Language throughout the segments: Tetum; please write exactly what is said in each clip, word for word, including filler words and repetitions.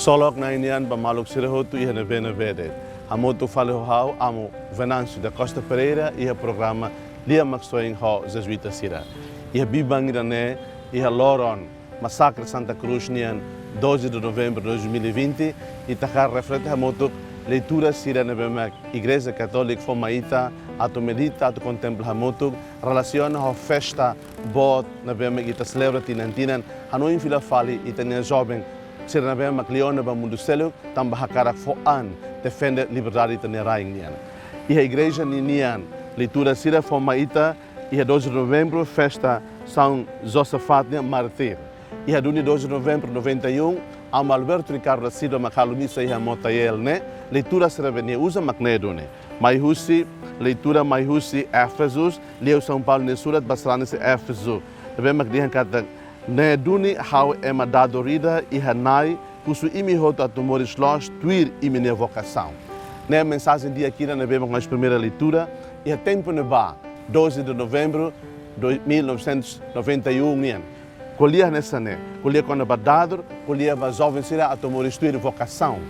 Ksolok Na'i nian ba maluk sira hotu iha ne'ebé-ne'ebé de'it. Hamutuk fali ho ha'u, Amu Venâncio da Costa Pereira, iha programa Lia Maksoin ho Jesuita sira. Iha biban ida-ne'e, iha loron masakre Santa Cruz nian, doze de novembro de dois mil e vinte, ita hakarak reflete hamutuk leitura sira ne'ebé mak Igreja Katólika fó mai ita atu medita, atu kontempla hamutuk, relasiona ho festa boot ne'ebé mak ita selebra tinan-tinan, hanoin fila fali ita-nia joven sira ne'ebé mak liu ona ba mundu seluk, tanba hakarak fó an defende liberdade ita-nia rain nian. Iha igreja ninian, leitura sira fó mai ita, iha doze de novembro, festa São Josafat nian mártir. Iha duni doze de novembro noventa e um, Amu Alberto Ricardo da Silva mak halo misa iha Motael ne'e, leitura sira ne'ebé nia uza mak ne'e duni. Mai husi, leitura mai husi Éfeso, liafuan São Paulo nia surat ba sarani sira Éfeso. Ne'ebé mak dehan katak, ne'e duni ha'u ema dadór ida iha Na'i, husu imi hotu atu moris loos tuir imi-nia vokasaun. Ne'e mensajen di'ak ida ne'ebé mak ha'u hanoin primeira leitura, iha tempu ne'ebá, doze de novembro de mil novecentos noventa e um nian. Ko'alia hanesan ne'e, ko'alia kona-ba dadór, ko'alia ba joven sira atu moris tuir vokasaun.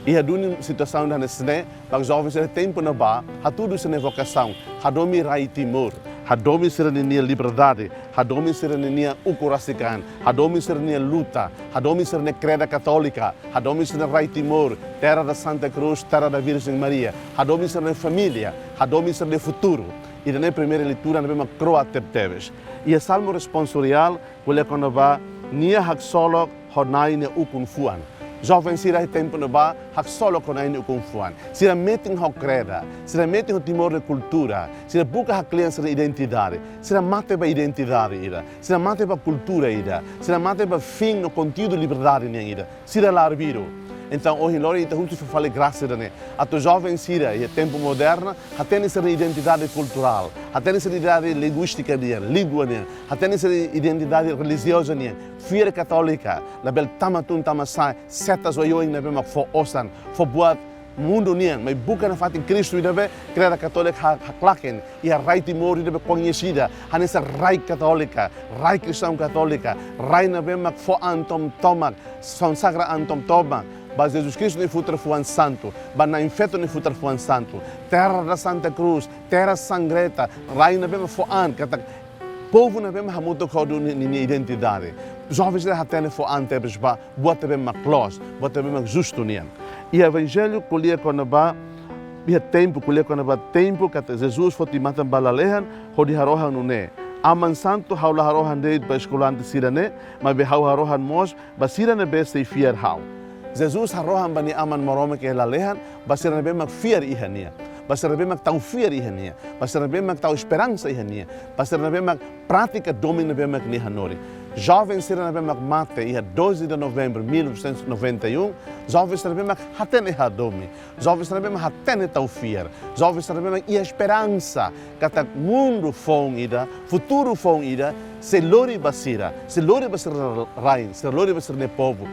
Iha duni situasaun hanesan ne'e, ba joven sira tempu ne'ebá, hatudu sira-nia vokasaun, hadomi rai Timor, hadomi sira-nia liberdade, hadomi sira-nia ukun rasik an, hadomi sira-nia luta, hadomi sira-nia kreda katólika, hadomi sira-nia rai Timor, terra da Santa Cruz, terra da Virgem Maria, hadomi sira-nia família, hadomi sira-nia futuru. Ida-ne'e primeira leitura ne'ebé mak kro'at tebetebes. Iha salmu responsoriál, ko'alia kona-ba nia haksolok ho Na'i nia ukun-fuan. Joven sira iha tempu ne'ebá haksolok ho Na'i nia ukun-fuan. Sira metin ho kreda, sira metin ho Timor nia kultura, sira buka haklean sira-nia identidade, sira mate ba identidade ida, sira mate ba kultura ida, sira mate ba fin no konteúdu liberdade nian ida. Sira la arbiru. Entaun, ohin loron ita husu fila fali grasa ida-ne'e. Atu joven sira iha tempu moderna, hatene sira-nia identidade kulturál, hatene sira-nia identidade linguístika nian, língua nian, hatene sira-nia identidade relijioza nian, fiar katólika, labele tama tun tama sa'e, setas oioin ne'ebé mak fó osan, fó buat mundu nian, mai buka nafatin Kristu ida ne'ebé, kreda katólika ha-, haklaken, iha rai Timor ida ne'ebé koñesida hanesan rai katólika, rai kristaun katólika, rai ne'ebé mak fó an tomak-tomak, konsagra an tomak-tomak ba Jesus Kristu nia futar-fuan santu, ba Na'in Feto nia futar-fuan santu, terra da Santa Cruz, terra sangrenta, rai ne'ebé mak fó an, katak povu ne'ebé mak hamutuk ho duni ni-, nia identidade. Joven sira hatene fó an tebes ba buat ne'ebé mak loos, buat ne'ebé mak justu nian. Iha Evanjellu ko'alia kona-ba, iha tempu ko'alia kona-ba tempu katak Jesus foti matan ba lalehan, hodi harohan nune'e: Aman Santu, ha'u la harohan de'it ba eskolante sira-ne'e, maibé ha'u harohan mós ba sira ne'ebé sei fiar ha'u. Jesus harohan ba nia Aman Maromak iha lalehan, ba sira ne'ebé mak fiar iha nia, ba sira ne'ebé mak tau fiar iha nia, ba sira ne'ebé mak tau esperansa iha nia, ba sira ne'ebé mak pratika domin ne'ebé mak nia hanorin. Joven sira ne'ebé mak mate iha doze de novembro mil novecentos e noventa e um, joven sira ne'ebé mak hatene hadomi, joven sira ne'ebé mak hatene tau fiar, joven sira ne'ebé mak iha esperansa katak mundu foun ida, futuru foun ida, sei lori ba sira, sei lori ba sira-nia rain, sei lori ba sira-nia povu.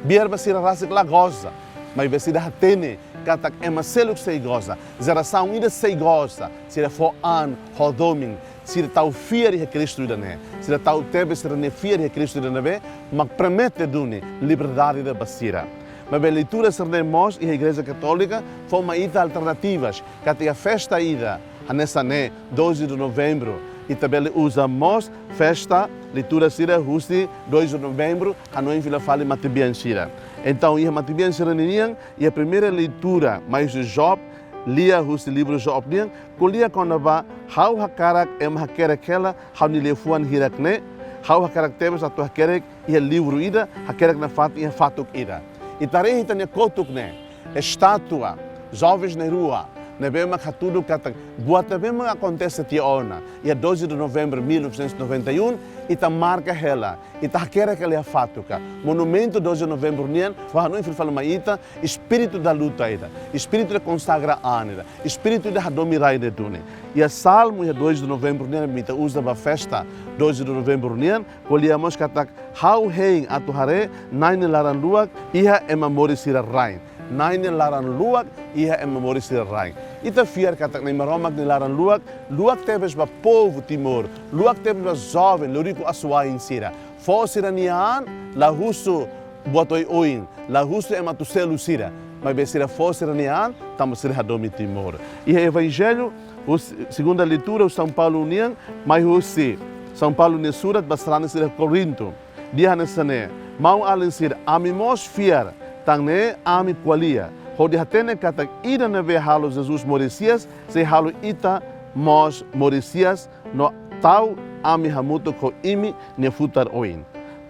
Biar ba sira rasik la goza, maibé sira hatene katak ema seluk sei goza, jerasaun ida sei goza, sira fó an ho domin, sira tau fiar iha Kristu ida-ne'e, sira tau tebes sira-nia fiar iha Kristu ida ne'ebé mak promete duni liberdade ida ba sira. Maibé leitura sira-ne'e mós iha Igreja Katólika fó mai ita alternativas, katak iha festa ida hanesan ne'e, doze de novembro, ita bele uza mós festa, leitura sira husi doze de novembro, hanoin fila fali matebian sira. Entaun, iha matebian sira ninian, iha primeira leitura, mai husi Job, lia husi livru Job nian, ko'alia kona-ba: Ha'u hakarak ema hakerek hela ha'u-nia liafuan hirak ne'e, ha'u hakarak tebes atu hakerek iha livru ida, hakerek nafatin iha fatuk ida. Ita haree iha ita-nia kotuk ne'e, estátua, jovens na rua, ne'ebé mak hatudu katak buat ne'ebé mak akontese tiha ona iha doze de novembro mil novecentos e noventa e um, ita marka hela, ita hakerek hela iha fatuk. Monumentu doze de novembro nian fó hanoin fila fali mai ita espíritu da luta ida, espíritu da konsagra an ida, espíritu da hadomi rai ida duni. Iha salmu iha doze de novembro nian ne'ebé ita uza ba festa doze de novembro nian, ko'alia mós katak: Ha'u hein atu haree Na'i nia laran-luak iha ema moris sira-rain. Na'i nia laran-luak iha ema moris sira-rain. Ita fiar katak Na'i Maromak nia laran-luak, luak tebes ba povu Timor, luak tebes ba joven, loriku asuwa'in sira. Fó sira-nia an, la husu buat oioin, la husu ema atu selu sira, maibé sira fó sira-nia an, tanba sira hadomi Timor. Iha Evanjellu, husi, segunda leitura, husi São Paulo nian, mai husi São Paulo nia surat ba sarani sira Korintu. Dehan hanesan ne'e: Maun-alin sira, ami mós fiar, tan ne'e ami ko'alia, hodi hatene katak ida ne'ebé halo Jesus moris hi'as, sei halo ita mós moris hi'as, no tau ami hamutuk ho imi-nia futar oin.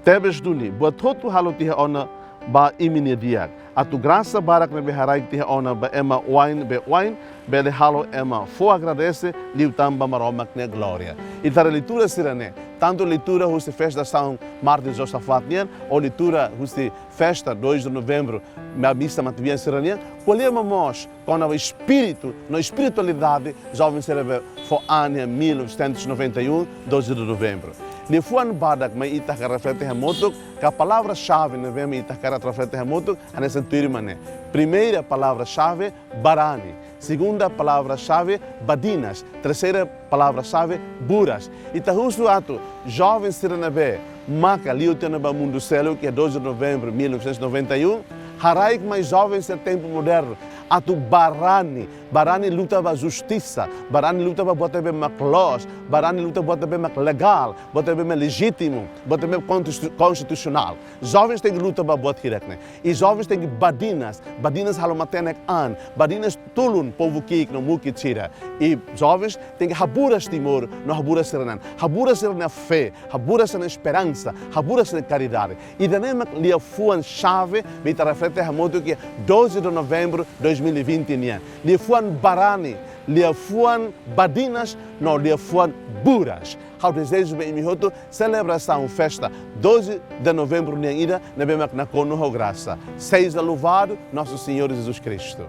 Tebes duni, buat hotu halo tiha ona ba imi-nia di'ak, atu grasa barak ne'ebé haraik tiha ona ba ema wain be wain, bele halo ema fó agradese liután ba Maromak nia glória. Ita haree leitura sira-ne'e, tantu leitura husi festa São Martin Josafat nian, ou leitura husi festa dois de novembro, ba misa matebian sira-nian, ko'alia momoos kona-ba espíritu no espiritualidade joven sira be fó an iha mil novecentos e noventa e um, doze de novembro. Liafuan badak mai ita hakarak reflete hamutuk, ka palavra-xave ne'ebé mai ita hakarak reflete hamutuk, hanesan tuirmai ne'e. Primeira palavra-xave, barani. Segunda palavra-xave, badinas. Terseira palavra-xave, buras. Ita husu atu joven sira ne'ebé maka liu tiha ona ba mundu seluk iha doze de novembro mil novecentos e noventa e um, haraik mai joven sira tempu modernu, atu barani, barani luta ba justisa, barani luta ba buat ne'ebé mak loos, barani luta buat ne'ebé mak legál, buat ne'ebé mak lejítimu, buat ne'ebé konstitu-, konstitusionál. Jovens tenke luta ba buat hirak-ne'e. I jovens tenke badinas, badinas halo matenek an, badinas tulun povu ki'ik no mukit sira. I jovens tenke haburas Timor, no haburas sira-nia an. Haburas sira-nia fé, haburas sira-nia esperansa, haburas sira-nia karidade. Ida-ne'e mak liafuan xave, be ita reflete hamutuk iha doze de novembro dois mil e vinte nian. Liafuan barani, liafuan badinas, no liafuan buras. Ha'u dezeja ba imi hotu selebrasaun festa doze de novembro nian ida ne'ebé mak nakonu ho grasa. Seja louvado nosso Senhor Jesus Cristo.